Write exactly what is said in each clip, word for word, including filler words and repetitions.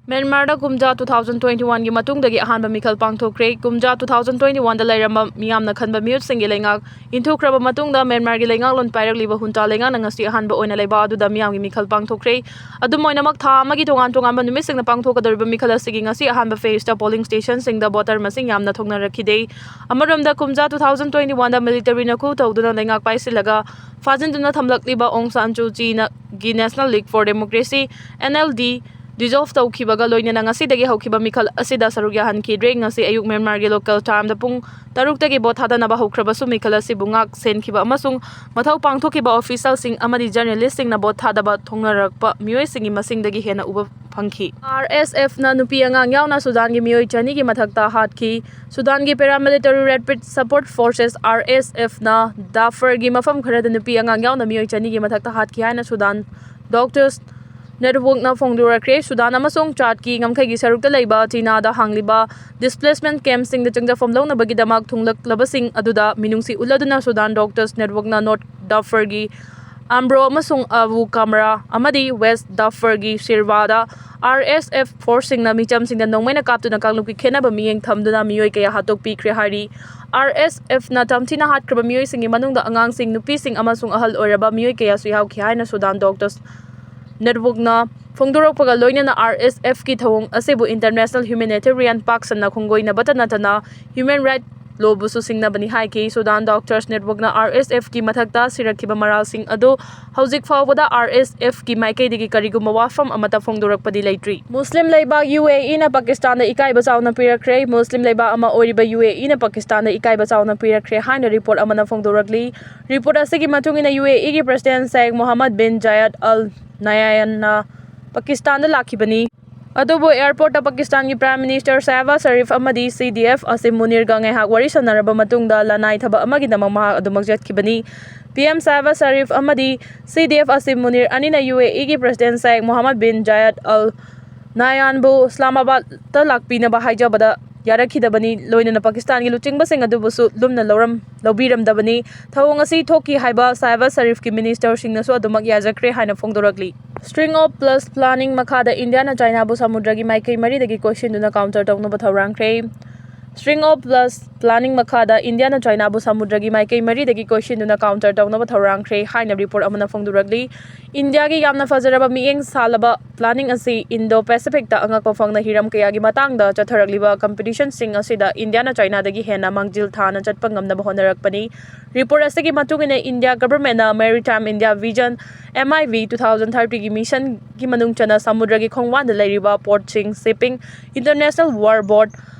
ꯃ꯭ꯌꯥꯟꯃꯥꯔꯗ ꯀꯨꯝꯖꯥ two thousand twenty one ꯒꯤ ꯃꯇꯨꯡꯗꯒꯤ ꯑꯍꯥꯟꯕ ꯃꯤꯈꯜ ꯄꯥꯡꯊꯣꯛꯈ꯭ꯔꯦ꯫ ꯀꯨꯝꯖꯥ two thousand twenty one ꯗ ꯂꯩꯔꯝꯕ ꯃꯤꯌꯥꯝꯅ ꯈꯟꯕ ꯃꯤꯍꯨꯠꯁꯤꯡꯒꯤ ꯂꯩꯉꯥꯛ ꯏꯟꯊꯨꯈ꯭ꯔꯕ ꯃꯇꯨꯡꯗ ꯃ꯭ꯌꯥꯟꯃꯥꯔꯒꯤ ꯂꯩꯉꯥꯛꯂꯣꯟ ꯄꯥꯏꯔꯛꯂꯤꯕ ꯍꯨꯟꯇꯥ ꯂꯩꯉꯥꯛꯅ ꯉꯁꯤ ꯑꯍꯥꯟꯕ ꯑꯣꯏꯅ ꯂꯩꯕꯥꯛ ꯑꯗꯨꯗ ꯃꯤꯌꯥꯝꯒꯤ ꯃꯤꯈꯜ ꯄꯥꯡꯊꯣꯛꯈ꯭ꯔꯦ꯫ ꯑꯗꯨꯝ ꯑꯣꯏꯅꯃꯛ, ꯊꯥ ꯑꯃꯒꯤ ꯇꯣꯉꯥꯟ ꯇꯣꯉꯥꯟꯕ ꯅꯨꯃꯤꯠꯁꯤꯡꯗ ꯄꯥꯡꯊꯣꯛꯀꯗꯧꯔꯤꯕ ꯃꯤꯈꯜ ꯑꯁꯤꯒꯤ ꯉꯁꯤ ꯑꯍꯥꯟꯕ ꯐꯦꯖꯇ ꯄꯣꯂꯤꯡ ꯁ꯭ꯇꯦꯁꯟꯁꯤꯡꯗ ꯚꯣꯇꯔ ꯃꯁꯤꯡ ꯌꯥꯝꯅ ꯊꯣꯛꯅꯔꯛꯈꯤꯗꯦ꯫ ꯑꯃꯔꯣꯝꯗ, ꯀꯨꯝꯖꯥ two thousand twenty one ꯗ ꯃꯤꯂꯤꯇꯔꯤꯅ ꯈꯨ ꯇꯧꯗꯨꯅ ꯂꯩꯉꯥꯛ ꯄꯥꯏꯁꯤꯜꯂꯒ ꯐꯥꯖꯤꯟꯗꯨꯅ ꯊꯝꯂꯛꯂꯤꯕ ꯑꯣꯡ ꯁꯥꯟ ꯁꯨ ꯆꯤꯅ ꯒꯤ National League for Democracy, N L D, dissolve ꯇꯧꯈꯤꯕꯒ ꯂꯣꯏꯅꯅ ꯉꯁꯤꯗꯒꯤ ꯍꯧꯈꯤꯕ ꯃꯤꯈꯜ ꯑꯁꯤꯗ ꯁꯔꯨꯛ ꯌꯥꯍꯟꯈꯤꯗ꯭ꯔꯦ꯫ ꯉꯁꯤ ꯑꯌꯨꯛ ꯃ꯭ꯌꯥꯟꯃꯥꯔꯒꯤ ꯂꯣꯀꯦꯜ ꯇꯥꯏꯝꯗ ꯄꯨꯡ ꯇꯔꯨꯛꯇꯒꯤ ꯚꯣꯠ ꯊꯥꯗꯅꯕ ꯍꯧꯈ꯭ꯔꯕꯁꯨ, ꯃꯤꯈꯜ ꯑꯁꯤꯕꯨ ꯉꯥꯛ ꯁꯦꯟꯈꯤꯕ ꯑꯃꯁꯨꯡ ꯃꯊꯧ ꯄꯥꯡꯊꯣꯛꯈꯤꯕ ꯑꯣꯐꯤꯁꯤꯌꯦꯜꯁꯤꯡ ꯑꯃꯗꯤ ꯖꯔꯅꯦꯂꯤꯁꯁꯤꯡꯅ ꯚꯣꯠ ꯊꯥꯗꯕ ꯊꯣꯡꯅꯔꯛꯄ ꯃꯤꯑꯣꯏꯁꯤꯡꯒꯤ ꯃꯁꯤꯡꯗꯒꯤ ꯍꯦꯟꯅ ꯎꯕ ꯐꯪꯈꯤ꯫ R S F ꯅ ꯅꯨꯄꯤ ꯑꯉꯥꯡ ꯌꯥꯎꯅ ꯁꯨꯗꯥꯟꯒꯤ ꯃꯤꯑꯣꯏ ꯆꯅꯤꯒꯤ ꯃꯊꯛꯇ ꯍꯥꯠꯈꯤ꯫ ꯁꯨꯗꯥꯟꯒꯤ Paramilitary Rapid Support Forces, R S F ꯅ ꯗꯥꯐꯔꯒꯤ ꯃꯐꯝ ꯈꯔꯗ ꯅꯨꯄꯤ ꯑꯉꯥꯡ ꯌꯥꯎꯅ ꯃꯤꯑꯣꯏ ꯆꯅꯤꯒꯤ ꯃꯊꯛꯇ ꯍꯥꯠꯈꯤ ꯍꯥꯏꯅ ꯁꯨꯗꯥꯟ ꯗꯣꯛꯇꯔꯁ ꯅꯦꯠꯋꯥꯔꯛꯅ ꯐꯣꯡꯗꯣꯔꯛꯈ꯭ꯔꯦ꯫ ꯁꯨꯗꯥꯟ ꯑꯃꯁꯨꯡ ꯆꯥꯗꯀꯤ ꯉꯝꯈꯩꯒꯤ ꯁꯔꯨꯛꯇ ꯂꯩꯕ ꯆꯤꯅꯥꯗ ꯍꯥꯡꯂꯤꯕ ꯗꯤꯁꯄ꯭ꯂꯦꯁꯃꯦꯟ ꯀꯦꯝꯞꯁꯤꯡꯗ ꯆꯪꯖꯐꯝ ꯂꯧꯅꯕꯒꯤꯗꯃꯛ ꯊꯨꯡꯂꯛꯂꯕꯁꯤꯡ ꯑꯗꯨꯗ ꯃꯤꯅꯨꯡꯁꯤ ꯎꯠꯂꯗꯨꯅ ꯁꯨꯗꯥꯟ ꯗꯣꯛꯇꯔꯁ ꯅꯦꯠꯋꯥꯔꯛꯅ ꯅꯣꯔꯠ ꯗꯥꯐꯔꯒꯤ ꯑꯝꯕ꯭ꯔꯣ ꯑꯃꯁꯨꯡ ꯑꯕꯨ ꯀꯝꯔꯥ ꯑꯃꯗꯤ ꯋꯦꯁ ꯗꯥꯐꯔꯒꯤ ꯁꯤꯔꯋꯥꯗ R S F ꯐꯣꯔꯁꯁꯤꯡꯅ ꯃꯤꯆꯝꯁꯤꯡꯗ ꯅꯣꯡꯃꯩꯅ ꯀꯥꯞꯇꯨꯅ ꯀꯥꯡꯂꯨꯞꯀꯤ ꯈꯦꯟꯅꯕ ꯃꯤꯠꯌꯦꯡ ꯊꯝꯗꯨꯅ ꯃꯤꯑꯣꯏ ꯀꯌꯥ ꯍꯥꯠꯇꯣꯛꯄꯤꯈ꯭ꯔꯦ ꯍꯥꯏꯔꯤ꯫ R S F ꯅ ꯇꯝꯊꯤꯅ ꯍꯥꯠꯈ꯭ꯔꯕ ꯃꯤꯑꯣꯏꯁꯤꯡꯒꯤ ꯃꯅꯨꯡꯗ ꯑꯉꯥꯡꯁꯤꯡ, ꯅꯨꯄꯤꯁꯤꯡ ꯑꯃꯁꯨꯡ ꯑꯍꯜ ꯑꯣꯏꯔꯕ ꯃꯤꯑꯣꯏ ꯀꯌꯥꯁꯨ ꯌꯥꯎꯈꯤ ꯍꯥꯏꯅ ꯁꯨꯗꯥꯟ ꯗꯣꯛꯇꯔꯁ ꯅꯦꯠꯋꯥꯔꯛꯅ ꯐꯣꯡꯗꯣꯔꯛꯄꯒ ꯂꯣꯏꯅꯅ R S F ꯀꯤ ꯊꯧꯑꯣꯡ ꯑꯁꯤꯕꯨ international humanitarian ꯄꯥꯛ ꯁꯟꯅ ꯈꯣꯡꯒꯣꯏꯅꯕꯇ ꯅꯠꯇꯅ human right ꯂꯣꯕꯨꯁꯨ ꯁꯤꯡꯅꯕꯅꯤ ꯍꯥꯏꯈꯤ꯫ ꯁꯨꯗꯥꯟ ꯗꯣꯛꯇꯔꯁ ꯅꯦꯠꯋꯥꯔꯛꯅ R S F ꯀꯤ ꯃꯊꯛꯇ ꯁꯤꯔꯛꯈꯤꯕ ꯃꯔꯥꯜꯁꯤꯡ ꯑꯗꯨ ꯍꯧꯖꯤꯛ ꯐꯥꯎꯕꯗ R S F ꯀꯤ ꯃꯥꯏꯀꯩꯗꯒꯤ ꯀꯔꯤꯒꯨꯝꯕ ꯋꯥꯐꯝ ꯑꯃꯠꯇ ꯐꯣꯡꯗꯣꯔꯛꯄꯗꯤ ꯂꯩꯇ꯭ꯔꯤ꯫ ꯃꯨꯁꯂꯤꯝ ꯂꯩꯕꯥꯛ U A E ꯅ ꯄꯥꯀꯤꯁꯇꯥꯟꯗ ꯏꯀꯥꯏꯕ ꯆꯥꯎꯅ ꯄꯤꯔꯛꯈ꯭ꯔꯦ꯫ ꯃꯨꯁꯂꯤꯝ ꯂꯩꯕꯥꯛ ꯑꯃ ꯑꯣꯏꯔꯤꯕ U A E ꯅ ꯄꯥꯀꯤꯁꯇꯥꯟꯗ ꯏꯀꯥꯏꯕ ꯆꯥꯎꯅ ꯄꯤꯔꯛꯈ꯭ꯔꯦ ꯍꯥꯏꯅ ꯔꯤꯄꯣꯔꯠ ꯑꯃꯅ ꯐꯣꯡꯗꯣꯔꯛꯂꯤ꯫ ꯔꯤꯄꯣꯔꯠ ꯑꯁꯤꯒꯤ ꯃꯇꯨꯡ ꯏꯟꯅ, U A E ꯒꯤ ꯄ꯭ꯔꯁꯤꯗꯦꯟꯠ ꯁꯦꯈ ꯃꯣꯍꯝꯃꯗ ꯕꯤꯟ ꯖꯥꯌꯗ ꯑꯜ ꯅꯍꯌꯥꯟꯅ ꯄꯥꯀꯤꯁꯇꯥꯟꯗ ꯂꯥꯛꯈꯤꯕꯅꯤ꯫ ꯑꯗꯨꯕꯨ ꯑꯦꯌꯔꯄꯣꯔꯠꯇ ꯄꯥꯀꯤꯁꯇꯥꯟꯒꯤ ꯄ꯭ꯔꯥꯏꯝ ꯃꯤꯅꯤꯁꯇꯔ ꯁꯍꯕꯥꯖ ꯁꯔꯤꯐ ꯑꯃꯗꯤ C D F ꯑꯁꯤꯝ ꯃꯨꯅꯤꯔꯒ ꯉꯥꯏꯍꯥꯛ ꯋꯥꯔꯤ ꯁꯥꯟꯅꯔꯕ ꯃꯇꯨꯡꯗ ꯂꯅꯥꯏ ꯊꯕꯛ ꯑꯃꯒꯤꯗꯃꯛ ꯃꯍꯥꯛ ꯑꯗꯨꯃꯛ ꯆꯠꯈꯤꯕꯅꯤ꯫ P M ꯁꯍꯕꯥꯖ ꯁꯔꯤꯐ ꯑꯃꯗꯤ C D F ꯑꯁꯤꯝ ꯃꯨꯅꯤꯔ ꯑꯅꯤꯅ U A E ꯒꯤ ꯄ꯭ꯔꯁꯤꯗꯦꯟꯠ ꯁꯦꯈ ꯃꯣꯍꯝꯃꯗ ꯕꯤꯟ ꯖꯥꯌꯗ ꯑꯜ ꯅꯍꯌꯥꯟꯕꯨ ꯏꯁꯂꯥꯃꯥꯕꯥꯗꯇ ꯂꯥꯛꯄꯤꯅꯕ ꯍꯥꯏꯖꯕꯗ ꯌꯥꯔꯛꯈꯤꯗꯕꯅꯤ꯫ ꯂꯣꯏꯅꯅ ꯄꯥꯀꯤꯁꯇꯥꯟꯒꯤ ꯂꯨꯆꯤꯡꯕꯁꯤꯡ ꯑꯗꯨꯕꯨꯁꯨ ꯂꯨꯝꯅ ꯂꯧꯔꯝ-, ꯂꯧꯕꯤꯔꯝꯗꯕꯅꯤ꯫ ꯊꯧꯑꯣꯡ ꯑꯁꯤ ꯊꯣꯛꯈꯤ ꯍꯥꯏꯕ ꯁꯍꯕꯥꯖ ꯁꯔꯤꯐꯀꯤ ꯃꯤꯅꯤꯁꯇꯔꯁꯤꯡꯅꯁꯨ ꯑꯗꯨꯃꯛ ꯌꯥꯖꯈ꯭ꯔꯦ ꯍꯥꯏꯅ ꯐꯣꯡꯗꯣꯔꯛꯂꯤ꯫ String of Plus Planning ꯃꯈꯥꯗ ꯏꯟꯗꯤꯌꯥꯅ ꯆꯥꯏꯅꯥꯕꯨ ꯁꯃꯨꯗ꯭ꯔꯒꯤ ꯃꯥꯏꯀꯩ ꯃꯔꯤꯗꯒꯤ ꯀꯣꯏꯁꯤꯟꯗꯨꯅ counter ꯇꯧꯅꯕ ꯊꯧꯔꯥꯡꯈ꯭ꯔꯦ꯫ String of Plus Planning ꯃꯈꯥꯗ ꯏꯟꯗꯤꯌꯥꯅ ꯆꯥꯏꯅꯥꯕꯨ ꯁꯃꯨꯗ꯭ꯔꯒꯤ ꯃꯥꯏꯀꯩ ꯃꯔꯤꯗꯒꯤ ꯀꯣꯏꯁꯤꯟꯗꯨꯅ counter ꯇꯧꯅꯕ ꯊꯧꯔꯥꯡꯈ꯭ꯔꯦ ꯍꯥꯏꯅ report ꯑꯃꯅ ꯐꯣꯡꯗꯣꯔꯛꯂꯤ꯫ ꯏꯟꯗꯤꯌꯥꯒꯤ ꯌꯥꯝꯅ ꯐꯖꯔꯕ ꯃꯤꯠꯌꯦꯡ ꯁꯥꯜꯂꯕ planning ꯑꯁꯤ Indo-Pacific ꯇ ꯑꯉꯛꯄ ꯐꯪꯅ ꯍꯤꯔꯝ ꯀꯌꯥꯒꯤ ꯃꯇꯥꯡꯗ ꯆꯠꯊꯔꯛꯂꯤꯕ competition ꯁꯤꯡ ꯑꯁꯤꯗ ꯏꯟꯗꯤꯌꯥꯅ ꯆꯥꯏꯅꯥꯗꯒꯤ ꯍꯦꯟꯅ ꯃꯥꯡꯖꯤꯜ ꯊꯥꯅ ꯆꯠꯄ ꯉꯝꯅꯕ ꯍꯣꯠꯅꯔꯛꯄꯅꯤ꯫ Report ꯑꯁꯤꯒꯤ ꯃꯇꯨꯡ ꯏꯟꯅ, India Government ꯅ Maritime India Vision, M I V, two thousand thirty ꯒꯤ mission ꯒꯤ ꯃꯅꯨꯡ ꯆꯟꯅ ꯁꯃꯨꯗ꯭ꯔꯒꯤ ꯈꯣꯡꯕꯥꯟꯗ ꯂꯩꯔꯤꯕ port ꯁꯤꯡ, shipping, international war board,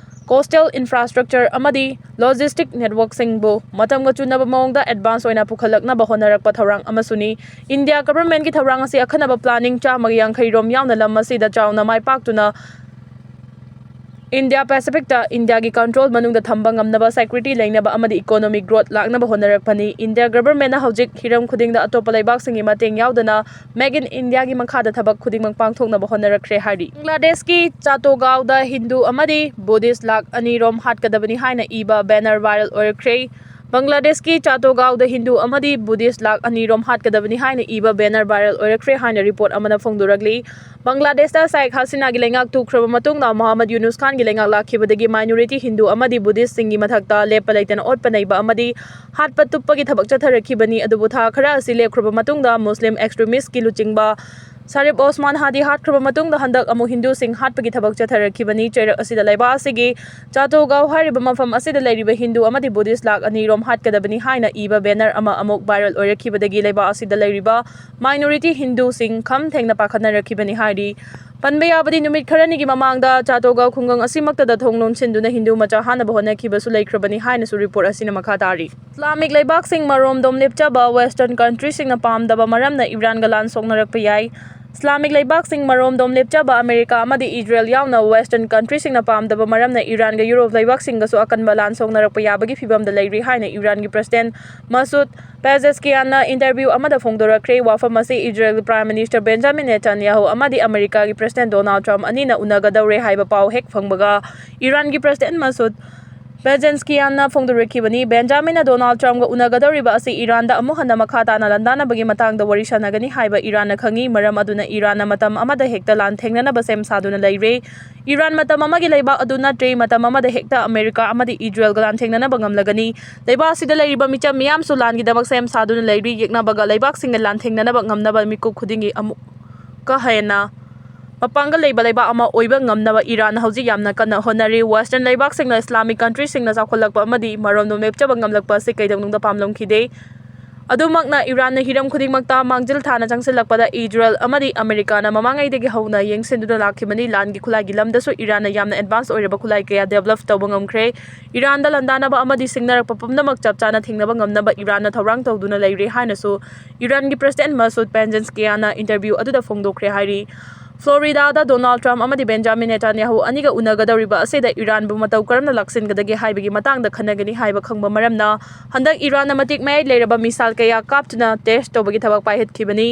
coastal infrastructure ꯑꯃꯗꯤ logistic network ꯁꯤꯡꯕꯨ ꯃꯇꯝꯒ ꯆꯨꯅꯕ ꯃꯑꯣꯡꯗ advance ꯑꯣꯏꯅ ꯄꯨꯈꯠꯂꯛꯅꯕ ꯍꯣꯠꯅꯔꯛꯄ ꯊꯧꯔꯥꯡ ꯑꯃꯁꯨꯅꯤ꯫ India Government ꯀꯤ ꯊꯧꯔꯥꯡ ꯑꯁꯤ ꯑꯈꯟꯅꯕ planning ꯆꯥꯝꯃꯒ ꯌꯥꯡꯈꯩ ꯔꯣꯝ ꯌꯥꯎꯅ ꯂꯝ ꯑꯁꯤꯗ ꯆꯥꯎꯅ ꯃꯥꯏ ꯄꯥꯛꯇꯨꯅ Indo-Pacific ꯇ ꯏꯟꯗꯤꯌꯥꯒꯤ control ꯃꯅꯨꯡꯗ ꯊꯝꯕ ꯉꯝꯅꯕ, security ꯂꯩꯅꯕ ꯑꯃꯗꯤ economic growth ꯂꯥꯛꯅꯕ ꯍꯣꯠꯅꯔꯛꯄꯅꯤ꯫ India Government ꯅ ꯍꯧꯖꯤꯛ ꯍꯤꯔꯝ ꯈꯨꯗꯤꯡꯗ ꯑꯇꯣꯞꯄ ꯂꯩꯕꯥꯛꯁꯤꯡꯒꯤ ꯃꯇꯦꯡ ꯌꯥꯎꯗꯅ Make in India ꯒꯤ ꯃꯈꯥꯗ ꯊꯕꯛ ꯈꯨꯗꯤꯡꯃꯛ ꯄꯥꯡꯊꯣꯛꯅꯕ ꯍꯣꯠꯅꯔꯛꯈ꯭ꯔꯦ ꯍꯥꯏꯔꯤ꯫ ꯕꯪꯒ꯭ꯂꯥꯗꯦꯁꯀꯤ ꯆꯥꯇꯣꯒꯥꯎꯗ ꯍꯤꯟꯗꯨ ꯑꯃꯗꯤ Buddhist ꯂꯥꯈ ꯑꯅꯤ ꯔꯣꯝ ꯍꯥꯠꯀꯗꯕꯅꯤ ꯍꯥꯏꯅ ꯏꯕ banner viral ꯑꯣꯏꯔꯛꯈ꯭ꯔꯦ꯫ ꯕꯪꯒ꯭ꯂꯥꯗꯦꯁꯀꯤ ꯆꯥꯇꯣꯒꯥꯎꯗ ꯍꯤꯟꯗꯨ ꯑꯃꯗꯤ Buddhist ꯂꯥꯈ ꯑꯅꯤ ꯔꯣꯝ ꯍꯥꯠꯀꯗꯕꯅꯤ ꯍꯥꯏꯅ ꯏꯕ banner viral ꯑꯣꯏꯔꯛꯈ꯭ꯔꯦ ꯍꯥꯏꯅ report ꯑꯃꯅ ꯐꯣꯡꯗꯣꯔꯛꯂꯤ꯫ ꯕꯪꯒ꯭ꯂꯥꯗꯦꯁꯇ ꯁꯥꯏꯈ ꯍꯁꯤꯅꯥꯒꯤ ꯂꯩꯉꯥꯛ ꯇꯨꯈ꯭ꯔꯕ ꯃꯇꯨꯡꯗ ꯃꯣꯍꯝꯃꯗ ꯌꯨꯅꯨꯁ ꯈꯥꯟꯒꯤ ꯂꯩꯉꯥꯛ ꯂꯥꯛꯈꯤꯕꯗꯒꯤ minority ꯍꯤꯟꯗꯨ ꯑꯃꯗꯤ Buddhist ꯁꯤꯡꯒꯤ ꯃꯊꯛꯇ ꯂꯦꯞꯄ ꯂꯩꯇꯅ ꯑꯣꯠꯄ ꯅꯩꯕ ꯑꯃꯗꯤ ꯍꯥꯠꯄ ꯇꯨꯞꯄꯒꯤ ꯊꯕꯛ ꯆꯠꯊꯔꯛꯈꯤꯕꯅꯤ꯫ ꯑꯗꯨꯕꯨ ꯊꯥ ꯈꯔ ꯑꯁꯤ ꯂꯦꯞꯈ꯭ꯔꯕ ꯃꯇꯨꯡꯗ Muslim extremist ꯀꯤ ꯂꯨꯆꯤꯡꯕ ꯁꯔꯤꯐ ꯑꯣꯁꯃꯥꯟ ꯍꯥꯗꯤ ꯍꯥꯠꯈ꯭ꯔꯕ ꯃꯇꯨꯡꯗ ꯍꯟꯗꯛ ꯑꯃꯨꯛ ꯍꯤꯟꯗꯨꯁꯤꯡ ꯍꯥꯠꯄꯒꯤ ꯊꯕꯛ ꯆꯠꯊꯔꯛꯈꯤꯕꯅꯤ꯫ ꯆꯩꯔꯛ ꯑꯁꯤꯗ ꯂꯩꯕꯥꯛ ꯑꯁꯤꯒꯤ ꯆꯥꯇꯣꯒꯥꯎ ꯍꯥꯏꯔꯤꯕ ꯃꯐꯝ ꯑꯁꯤꯗ ꯂꯩꯔꯤꯕ ꯍꯤꯟꯗꯨ ꯑꯃꯗꯤ Buddhist ꯂꯥꯈ ꯑꯅꯤ ꯔꯣꯝ ꯍꯥꯠꯀꯗꯕꯅꯤ ꯍꯥꯏꯅ ꯏꯕ banner ꯑꯃ ꯑꯃꯨꯛ viral ꯑꯣꯏꯔꯛꯈꯤꯕꯗꯒꯤ ꯂꯩꯕꯥꯛ ꯑꯁꯤꯗ ꯂꯩꯔꯤꯕ minority ꯍꯤꯟꯗꯨꯁꯤꯡ ꯈꯝ ꯊꯦꯡꯅ ꯄꯥꯈꯠꯅꯔꯛꯈꯤꯕꯅꯤ ꯍꯥꯏꯔꯤ꯫ ꯄꯟꯕ ꯌꯥꯕꯗꯤ, ꯅꯨꯃꯤꯠ ꯈꯔꯅꯤꯒꯤ ꯃꯃꯥꯡꯗ ꯆꯥꯇꯣꯒꯥꯎ ꯈꯨꯡꯒꯪ ꯑꯁꯤꯃꯛꯇꯗ ꯊꯣꯡ ꯂꯣꯟꯁꯤꯟꯗꯨꯅ ꯍꯤꯟꯗꯨ ꯃꯆꯥ ꯍꯥꯠꯅꯕ ꯍꯣꯠꯅꯈꯤꯕꯁꯨ ꯂꯩꯈ꯭ꯔꯕꯅꯤ ꯍꯥꯏꯅꯁꯨ report ꯑꯁꯤꯅ ꯃꯈꯥ ꯇꯥꯔꯤ꯫ ꯏꯁꯂꯥꯃꯤꯛ ꯂꯩꯕꯥꯛꯁꯤꯡ ꯃꯔꯣꯝꯗꯣꯝ ꯂꯦꯞꯆꯕ Western country ꯁꯤꯡꯅ ꯄꯥꯝꯗꯕ ꯃꯔꯝꯅ ꯏꯔꯥꯟꯒ ꯂꯥꯟ ꯁꯣꯛꯅꯔꯛꯄ ꯌꯥꯏ꯫ ꯏꯁꯂꯥꯃꯤꯛ ꯂꯩꯕꯥꯛꯁꯤꯡ ꯃꯔꯣꯝꯗꯣꯝ ꯂꯦꯞꯆꯕ ꯑꯃꯦꯔꯤꯀꯥ ꯑꯃꯗꯤ ꯏꯖꯔꯦꯜ ꯌꯥꯎꯅ Western country ꯁꯤꯡꯅ ꯄꯥꯝꯗꯕ ꯃꯔꯝꯅ ꯏꯔꯥꯟꯒ ꯌꯨꯔꯣꯞ ꯂꯩꯕꯥꯛꯁꯤꯡꯒꯁꯨ ꯑꯀꯟꯕ ꯂꯥꯟ ꯁꯣꯛꯅꯔꯛꯄ ꯌꯥꯕꯒꯤ ꯐꯤꯚꯝꯗ ꯂꯩꯔꯤ ꯍꯥꯏꯅ ꯏꯔꯥꯟꯒꯤ President ꯃꯁꯨꯗ ꯄꯦꯖꯦꯁꯀꯤꯌꯥꯟꯅ interview ꯑꯃꯗ ꯐꯣꯡꯗꯣꯔꯛꯈ꯭ꯔꯦ꯫ ꯋꯥꯐꯝ ꯑꯁꯤ ꯏꯖꯔꯦꯜꯒꯤ Prime Minister Benjamin Netanyahu ꯑꯃꯗꯤ ꯑꯃꯦꯔꯤꯀꯥꯒꯤ President Donald Trump ꯑꯅꯤꯅ ꯎꯅꯒꯗꯧꯔꯦ ꯍꯥꯏꯕ ꯄꯥꯎ ꯍꯦꯛ ꯐꯪꯕꯒ ꯏꯔꯥꯟꯒꯤ President ꯃꯁꯨꯗ ꯄꯦꯖꯦꯟꯁꯀꯤꯌꯥꯟꯅ ꯐꯣꯡꯗꯣꯔꯛꯈꯤꯕꯅꯤ꯫ ꯕꯦꯟꯖꯥꯃꯤꯟꯅ ꯗꯣꯅꯥꯜꯗ ꯇ꯭ꯔꯝꯞꯒ ꯎꯅꯒꯗꯧꯔꯤꯕ ꯑꯁꯤ ꯏꯔꯥꯟꯗ ꯑꯃꯨꯛ ꯍꯟꯅ ꯃꯈꯥ ꯇꯥꯅ ꯂꯥꯟꯗꯥꯅꯕꯒꯤ ꯃꯇꯥꯡꯗ ꯋꯥꯔꯤ ꯁꯥꯟꯅꯒꯅꯤ ꯍꯥꯏꯕ ꯏꯔꯥꯟꯅ ꯈꯪꯏ꯫ ꯃꯔꯝ ꯑꯗꯨꯅ ꯏꯔꯥꯟꯅ ꯃꯇꯝ ꯑꯃꯗ ꯍꯦꯛꯇ ꯂꯥꯟ ꯊꯦꯡꯅꯅꯕ ꯁꯦꯝ ꯁꯥꯗꯨꯅ ꯂꯩꯔꯦ꯫ ꯏꯔꯥꯟ ꯃꯇꯝ ꯑꯃꯒꯤ ꯂꯩꯕꯥꯛ ꯑꯗꯨ ꯅꯠꯇ꯭ꯔꯦ꯫ ꯃꯇꯝ ꯑꯃꯗ ꯍꯦꯛꯇ ꯑꯃꯦꯔꯤꯀꯥ ꯑꯃꯗꯤ ꯏꯖꯔꯦꯜꯒ ꯂꯥꯟꯊꯦꯡꯅꯅꯕ ꯉꯝꯂꯒꯅꯤ꯫ ꯂꯩꯕꯥꯛ ꯑꯁꯤꯗ ꯂꯩꯔꯤꯕ ꯃꯤꯆꯝ ꯃꯤꯌꯥꯝꯁꯨ ꯂꯥꯟꯒꯤꯗꯃꯛ ꯁꯦꯝ ꯁꯥꯗꯨꯅ ꯂꯩꯔꯤ꯫ ꯌꯦꯛꯅꯕꯒ ꯂꯩꯕꯥꯛꯁꯤꯡꯅ ꯂꯥꯟꯊꯦꯡꯅꯅꯕ ꯉꯝꯅꯕ ꯃꯤꯀꯨꯞ ꯈꯨꯗꯤꯡꯒꯤ ꯑꯃꯨꯛꯀ ꯍꯦꯟꯅ ꯃꯄꯥꯡꯒꯜ ꯂꯩꯕ ꯂꯩꯕꯥꯛ ꯑꯃ ꯑꯣꯏꯕ ꯉꯝꯅꯕ ꯏꯔꯥꯟ ꯍꯧꯖꯤꯛ ꯌꯥꯝꯅ ꯀꯟꯅ ꯍꯣꯠꯅꯔꯤ꯫ Western ꯂꯩꯕꯥꯛꯁꯤꯡꯅ Islamic countryꯁꯤꯡꯅ ꯆꯥꯎꯈꯠꯂꯛꯄ ꯑꯃꯗꯤ ꯃꯔꯣꯝꯗꯣꯝ ꯂꯦꯞꯆꯕ ꯉꯝꯂꯛꯄ ꯑꯁꯤ ꯀꯩꯗꯧꯅꯨꯡꯗ ꯄꯥꯝꯂꯝꯈꯤꯗꯦ꯫ ꯑꯗꯨꯃꯛꯅ ꯏꯔꯥꯟꯅ ꯍꯤꯔꯝ ꯈꯨꯗꯤꯡꯃꯛꯇ ꯃꯥꯡꯖꯤꯜ ꯊꯥꯅ ꯆꯪꯁꯤꯜꯂꯛꯄꯗ ꯏꯖꯔꯦꯜ ꯑꯃꯗꯤ ꯑꯃꯦꯔꯤꯀꯥꯅ ꯃꯃꯥꯡꯉꯩꯗꯒꯤ ꯍꯧꯅ ꯌꯦꯡꯁꯤꯟꯗꯨꯅ ꯂꯥꯛꯈꯤꯕꯅꯤ꯫ ꯂꯥꯟꯒꯤ ꯈꯨꯠꯂꯥꯏꯒꯤ ꯂꯝꯗꯁꯨ ꯏꯔꯥꯟꯅ ꯌꯥꯝꯅ advance ꯑꯣꯏꯔꯕ ꯈꯨꯠꯂꯥꯏ ꯀꯌꯥ develop ꯇꯧꯕ ꯉꯝꯈ꯭ꯔꯦ꯫ ꯏꯔꯥꯟꯗ ꯂꯥꯟꯗꯥꯅꯕ ꯑꯃꯗꯤ ꯁꯤꯡꯅꯔꯛꯄ ꯄꯨꯝꯅꯃꯛ ꯆꯞ ꯆꯥꯅ ꯊꯤꯡꯅꯕ ꯉꯝꯅꯕ ꯏꯔꯥꯟꯅ ꯊꯧꯔꯥꯡ ꯇꯧꯗꯨꯅ ꯂꯩꯔꯦ ꯍꯥꯏꯅꯁꯨ ꯏꯔꯥꯟꯒꯤ President Masoud Pezeshkianꯅ interview ꯑꯗꯨꯗ ꯐꯣꯡꯗꯣꯛꯈ꯭ꯔꯦ ꯍꯥꯏꯔꯤ꯫ ꯐ꯭ꯂꯣꯔꯤꯗꯥꯗ ꯗꯣꯅꯥꯜꯗ ꯇ꯭ꯔꯝꯞ ꯑꯃꯗꯤ ꯕꯦꯟꯖꯥꯃꯤꯟ ꯅꯦꯇꯥꯟꯌꯥꯍꯨ ꯑꯅꯤꯒ ꯎꯅꯒꯗꯧꯔꯤꯕ ꯑꯁꯤꯗ ꯏꯔꯥꯟꯕꯨ ꯃꯇꯧ ꯀꯔꯝꯅ ꯂꯥꯛꯁꯤꯟꯒꯗꯒꯦ ꯍꯥꯏꯕꯒꯤ ꯃꯇꯥꯡꯗ ꯈꯟꯅꯒꯅꯤ ꯍꯥꯏꯕ ꯈꯪꯕ ꯃꯔꯝꯅ ꯍꯟꯗꯛ ꯏꯔꯥꯟꯅ ꯃꯇꯤꯛ ꯃꯌꯥꯏ ꯂꯩꯔꯕ missile ꯀꯌꯥ ꯀꯥꯞꯇꯨꯅ test ꯇꯧꯕꯒꯤ ꯊꯕꯛ ꯄꯥꯏꯈꯠꯈꯤꯕꯅꯤ꯫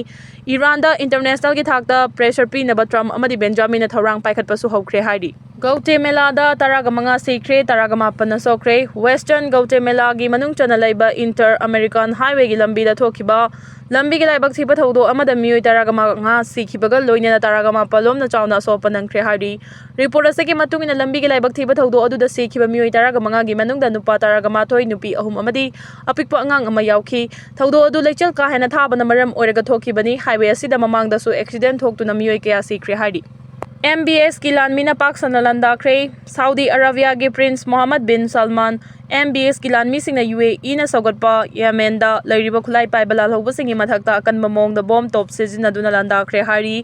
ꯏꯔꯥꯟꯗ internationalꯒꯤ ꯊꯥꯛꯇ pressure ꯄꯤꯅꯕ ꯇ꯭ꯔꯝꯞ ꯑꯃꯗꯤ ꯕꯦꯟꯖꯥꯃꯤꯟꯅ ꯊꯧꯔꯥꯡ ꯄꯥꯏꯈꯠꯄꯁꯨ ꯍꯧꯈ꯭ꯔꯦ ꯍꯥꯏꯔꯤ꯫ ꯒꯧꯇꯦꯃꯦꯂꯥꯗ ꯇꯔꯥꯒ ꯃꯉꯥ ꯁꯤꯈ꯭ꯔꯦ, ꯇꯔꯥꯒ ꯃꯥꯄꯟꯅ ꯁꯣꯛꯈ꯭ꯔꯦ꯫ Western ꯒꯧꯇꯦꯃꯦꯂꯥꯒꯤ ꯃꯅꯨꯡ ꯆꯟꯅ ꯂꯩꯕ Inter American Highwayꯒꯤ ꯂꯝꯕꯤꯗ ꯊꯣꯛꯈꯤꯕ ꯂꯝꯕꯤꯒꯤ ꯂꯥꯏꯕꯛ ꯊꯤꯕ ꯊꯧꯗꯣꯛ ꯑꯃꯗ ꯃꯤꯑꯣꯏ ꯇꯔꯥꯒ ꯃꯉꯥ ꯁꯤꯈꯤꯕꯒ ꯂꯣꯏꯅꯅ ꯇꯔꯥꯒ ꯃꯥꯄꯜ ꯂꯣꯝꯅ ꯆꯥꯎꯅ ꯑꯁꯣꯛꯄ ꯅꯪꯈ꯭ꯔꯦ ꯍꯥꯏꯔꯤ꯫ Report ꯑꯁꯤꯒꯤ ꯃꯇꯨꯡ ꯏꯟꯅ ꯂꯝꯕꯤꯒꯤ ꯂꯥꯏꯕꯛ ꯊꯤꯕ ꯊꯧꯗꯣꯛ ꯑꯗꯨꯗ ꯁꯤꯈꯤꯕ ꯃꯤꯑꯣꯏ ꯇꯔꯥꯒ ꯃꯉꯥꯒꯤ ꯃꯅꯨꯡꯗ ꯅꯨꯄꯥ ꯇꯔꯥꯒ ꯃꯥꯊꯣꯏ, ꯅꯨꯄꯤ ꯑꯍꯨꯝ ꯑꯃꯗꯤ ꯑꯄꯤꯛꯄ ꯑꯉꯥꯡ ꯑꯃ ꯌꯥꯎꯈꯤ꯫ ꯊꯧꯗꯣꯛ ꯑꯗꯨ ꯂꯩꯆꯤꯜ ꯀꯥ ꯍꯦꯟꯅ ꯊꯥꯕꯅ ꯃꯔꯝ ꯑꯣꯏꯔꯒ ꯊꯣꯛꯈꯤꯕꯅꯤ꯫ Highway ꯑꯁꯤꯗ ꯃꯃꯥꯡꯗꯁꯨ accident ꯊꯣꯛꯇꯨꯅ ꯃꯤꯑꯣꯏ ꯀꯌꯥ ꯁꯤꯈ꯭ꯔꯦ ꯍꯥꯏꯔꯤ꯫ MBSꯀꯤ ꯂꯥꯟꯃꯤꯅ ꯄꯥꯛ ꯁꯟꯅ ꯂꯥꯟꯗꯥꯈ꯭ꯔꯦ꯫ ꯁꯥꯎꯗꯤ ꯑꯔꯥꯕꯤꯌꯥꯒꯤ Prince Mohammed bin Salman, MBSꯀꯤ ꯂꯥꯟꯃꯤꯁꯤꯡꯅ UAEꯅ ꯁꯧꯒꯠꯄ ꯌꯦꯃꯦꯟꯗ ꯂꯩꯔꯤꯕ ꯈꯨꯠꯂꯥꯏ ꯄꯥꯏꯕ ꯂꯥꯜꯍꯧꯕꯁꯤꯡꯒꯤ ꯃꯊꯛꯇ ꯑꯀꯟꯕ ꯃꯑꯣꯡꯗ bomb top ꯁꯤꯖꯤꯟꯅꯗꯨꯅ ꯂꯥꯟꯗꯥꯈ꯭ꯔꯦ ꯍꯥꯏꯔꯤ꯫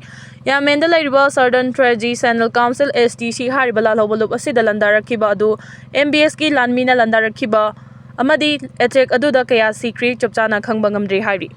ꯌꯦꯃꯦꯟꯗ ꯂꯩꯔꯤꯕ Southern Transitional Council, STC, ꯍꯥꯏꯔꯤꯕ ꯂꯥꯜꯍꯧꯕ ꯂꯨꯞ ꯑꯁꯤꯗ ꯂꯥꯟꯗꯥꯔꯛꯈꯤꯕ ꯑꯗꯨ MBSꯀꯤ ꯂꯥꯟꯃꯤꯅ ꯂꯥꯟꯗꯥꯔꯛꯈꯤꯕ ꯑꯃꯗꯤ attack ꯑꯗꯨꯗ ꯀꯌꯥ ꯁꯤꯈ꯭ꯔꯦ ꯆꯞ ꯆꯥꯅ ꯈꯪꯕ ꯉꯝꯗ꯭ꯔꯤ ꯍꯥꯏꯔꯤ꯫